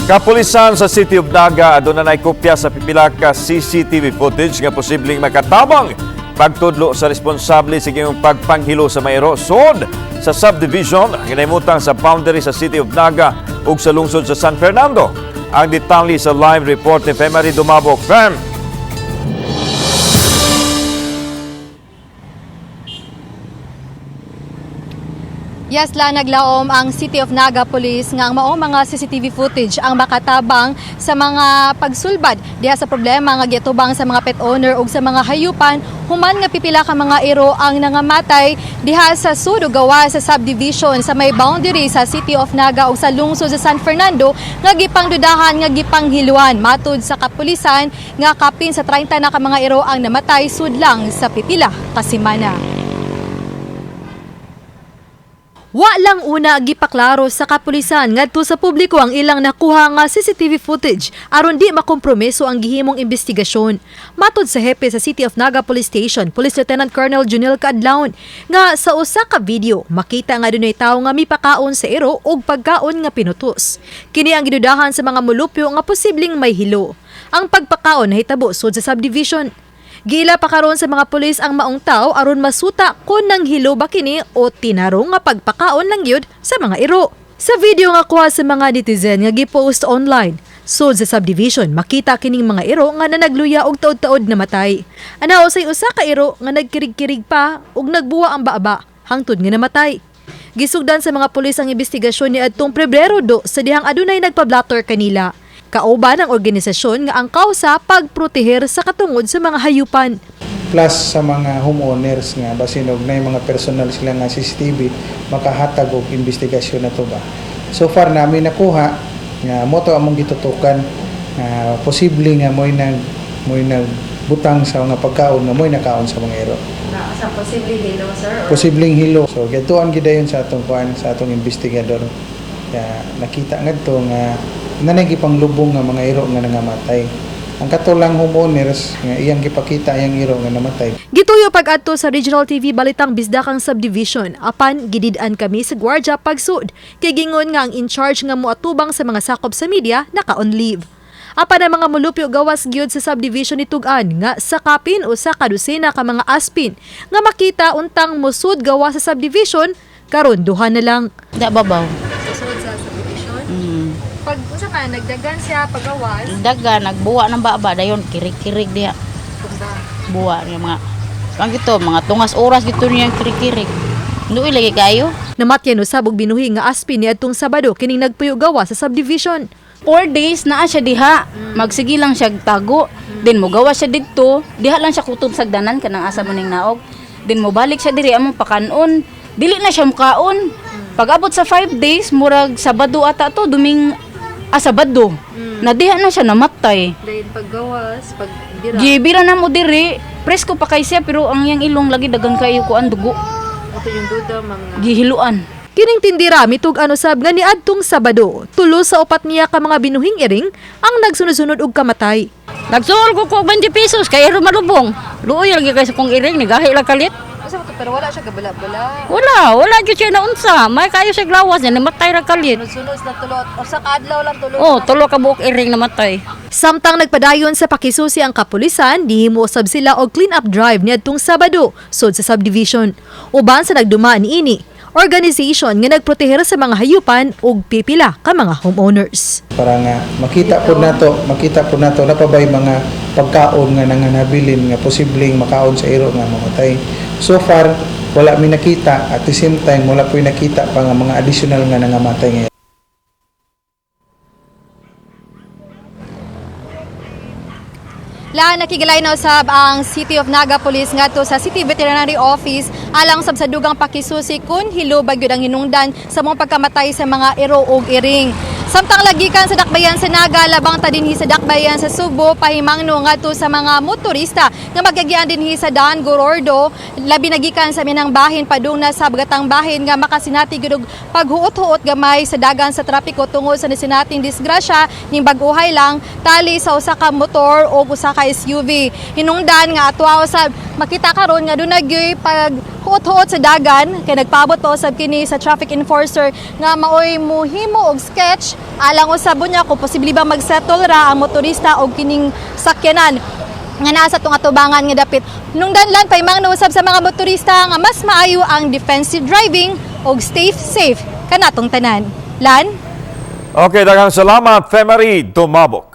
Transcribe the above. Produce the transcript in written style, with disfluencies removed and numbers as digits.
Kapulisan sa City of Naga aduna nay kopya sa pipila ka CCTV footage nga posibleng makatabang pagtudlo sa responsable sa gihimong pagpanghilo sa mayro sod sa subdivision ginahimutang sa boundary sa City of Naga ug sa lungsod sa San Fernando. Ang detalye sa live report ni Femary Dumabok. Fem! Yes, la naglaom ang City of Naga Police nga ang maong mga CCTV footage ang makatabang sa mga pagsulbad diha sa problema nga giatubang sa mga pet owner ug sa mga hayupan human nga pipila ka mga iro ang nangamatay diha sa sud ug gawa sa subdivision sa may boundary sa City of Naga ug sa lungsod sa San Fernando nga gipangdudahan nga gipanghiluan. Matud sa kapulisan nga kapin sa 30 na ka mga iro ang namatay sudlang sa pipila ka semana. Wa lang una gipaklaro sa kapulisan ngadto sa publiko ang ilang nakuha nga CCTV footage aron di makompromiso ang gihimong investigasyon. Matod sa hepe sa City of Naga Police Station, Police Lieutenant Colonel Junel Kaadlaon, nga sa usa ka video makita nga dunay tawo nga mipakaon sa iro og pagkaon nga pinutos. Kini ang gidudahan sa mga mulupyo nga posibleng may hilo. Ang pagpakaon nahitabo sud sa subdivision. Gila pa karon sa mga pulis ang maong tao aron masuta kon nang hilo ba kini o tinarong nga pagpakaon lang gyud sa mga iro. Sa video nga kuha sa mga netizen nga gipost online, sud sa subdivision makita kining mga iro nga nanagluya og taod-taod na matay. Ana usay usa ka iro nga nagkirig-kirig pa ug nagbuwa ang baaba hangtod nga namatay. Gisugdan sa mga pulis ang investigasyon ni adtong Pebrero 2 sa dihang adunay nagpablatter kanila. Kauban ang organisasyon nga ang kausa pagproteher sa katungod sa mga hayupan. Plus sa mga homeowners nga basin og nay mga personal sila nga CCTV makahatag og investigasyon na to ba. So far namin nakuha nga mo to among gitutukan nga posible nga mo'y nagbutang sa mga pagkaon nga mo'y nakaon sa mga iro. Sa posibleng hilo, sir? Or Posibleng hilo. So gituan gid dayon sa atong kuan, sa atong investigador. Kaya nakita ngadto nga nanay gipanglubong nga mga iro nga nangamatay. Ang katulang homeowners nga iyang gipakita iyang iro nga namatay. Gituyo pag-adto sa Regional TV Balitang Bisdakang Subdivision apan gidid-an kami sa gwardya pagsud kay gingon nga ang in charge nga moatubang sa mga sakop sa media naka-on leave. Apan ang mga mulupyo gawas gyud sa subdivision ni Tug-an nga sa kapin o sa kadusena ka mga aspin nga makita untang mosud gawas sa subdivision karon duha na lang. Da babaw. Sud sa subdivision. Mm. Pag usa man nagdagan siya pagawas. Daga nagbuwa ng baba dayon kirig-kirig diha. Buwa niya mga ang gito mga tungas oras gito niya kirig-kirig. Nuoy lagi kayo. Namatyan usab og binuhi nga aspin niadtong Sabado kining nagpuyo gawas sa subdivision. 4 days naa siya diha. Magsige lang siya tago. Then mogawa siya didto. Diha lang siya kutob sagdanan kanang asa mo ning naog. Then mobalik siya diri among pakanon. Dili na siya mukaon. Pag abot sa 5 days, murag Sabado ata to, duming Sabado. Na diha na siya namatay. Dahil paggawas, pag bira, Gibira na mo diri. Presko pa kay siya pero ang iyang ilong lagi dagan kayo kuan dugo. ito yung duda, mga Gihiluan. Kining tindira mitug-an usab nga niadtong Sabado, tulo sa upat niya ka mga binuhing iring ang nagsunod-sunod og kamatay. Nagsuol ko ko 20 pesos kay iro malubong. Luoy lagi kay sa kong iring nigahi lang kalit. Asa ba to? Pero wala siya gabala-bala. Wala, wala gyud siya naunsa. May kayo sa glawas niya namatay ra kalit. Sunod-sunod na tulo. O sa kaadlaw lang tulo. Oh, tulo ka buok iring namatay. Samtang nagpadayon sa pakisusi ang kapulisan, dihimo usab sila og clean-up drive niadtong Sabado sud sa subdivision. Uban sa nagdumaan niini, organization nga nagproteher sa mga hayupan ug pipila ka mga homeowners. Para nga makita po nato napabay mga pagkaon nga nanganabilin nga posibleng makaon sa iro nga mamatay. So far wala mi nakita, at the same time wala po'y nakita pa nga mga additional nga nangamatay ngayon. La nakigalay na usab ang City of Naga Police ngadto sa City Veterinary Office alang sab sa dugang pakisusi kun hilo ba gyud ang hinungdan sa mga pagkamatay sa mga iro ug iring. Samtang lagikan sa dakbayan sa Naga, labang ta dinhi sa dakbayan sa Subo, pahimangno ngadto sa mga motorista nga magagian dinhi sa Daan Gorordo, labi nagikan sa minang bahin padung na sa bagatang bahin nga makasinati gyud og paghuot-huot gamay sa dagan sa trapiko tungod sa nisinating disgrasya ning bag-uhay lang tali sa usa ka motor o usa ka SUV. Hinungdan nga atwa usab makita karon nga dunay gyuy pag huot-huot sa dagan kay nagpaabot pa usab kini sa traffic enforcer nga maoy muhimo og sketch alang usab niya kung posible ba magsettle ra ang motorista og kining sakyanan nga naa sa tong atubangan nga dapit. Nung danlan paimang nausab sa mga motorista nga mas maayo ang defensive driving og stay safe kanatong tanan. Lan? Okay, daghang salamat, Femery Dumabok.